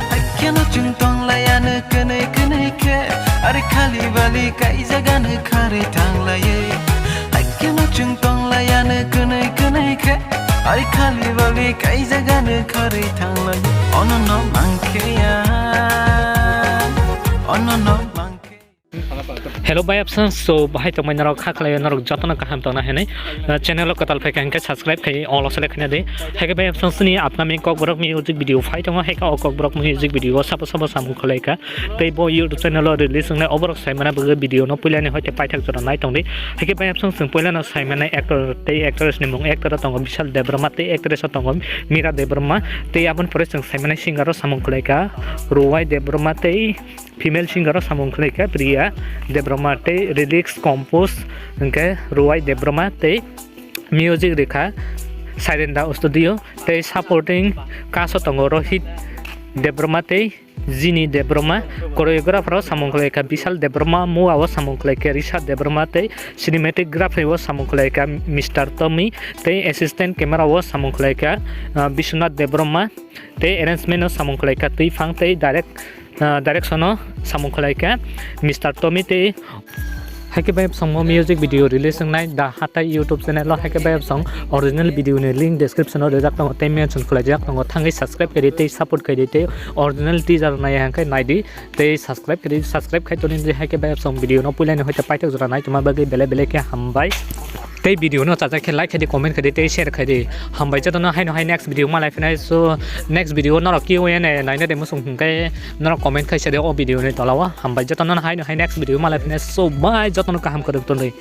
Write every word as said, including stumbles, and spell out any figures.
Haikeno chwng tonglayano kwnwi kwnwi khe, ari khali bali kaijagano kharwi thanglayo. Haikeno chwng tonglayano kwnwi kwnwi khe, ari khali bali kaijagano kharwi thanglayo. Ono no mankhe ya, ono no mankhe. Hello bai apsa, so bahai tongmai norok kha khlai norok jotono kaham tongna hinwi, uh, channel o kwtal phaikha hinkhe subscribe khai all o select khaina di. Haikhe bai apsa sini upcoming Kokborok music video phai tongo, haikhe o Kokborok music video o sabo sabo samung khlaikha. Tei bo YouTube channel o release wngnai oborok saimana bagwi video no puilani hoite paithak jora nai tongdi. Haikhe bai apsa chwng puilano saimana actor tei actress ni mung, actor o tongo Bishal Debbarma tei actress o tongo Mira Debbarma tei aboni pore chwng saimana singer o samung khlaikha Ruwai Debbarma tei female singer o samung khlai kha Priya Debbarma tei lyrics compose hwnkhe Ruwai Debbarma tei music rikha Sairenda Studio tei supporting cast o tongo Rohit Debbarma tei Jini Debbarma, choreographer o samung khlai kha Bishal Debbarma, Mua o samung khlai kha Risha Debbarma tei cinematography o samung khlai kha Mister Tommy tei assistant camera o samung khlai kha, ah, Biswanath Debbarma. Tei arrangement no samung khlai kha twi phang tei direct, ah, direction no samung khlai kha Mister Tommy tei haikhe bai bwswngmo music video release wngnai da hatai YouTube channel o haikhe bai bwswng original video ni link description o rijak tongo tei mention khlaijak tongo thangwi subscribe khaidi tei support khaidi tei original teaser nai hwnkhe naidi tei subscribe khaidi subscribe khai toni haikhe bai bwswng video no puilani hoite paithak jora nai tongma bagwi belai belai khe hambai. Tei video no chajak khe like khaidi, comment khaidi tei share khaidi. Hambai jotono haino hai next video malai phinai. So next video norok Q and A naina de musung hwnkhe norok comment khai sadi o video ni tola o. Hambai jotono haino hai next video malai phinai. So bye, jotono kaham kwrwng tongwi.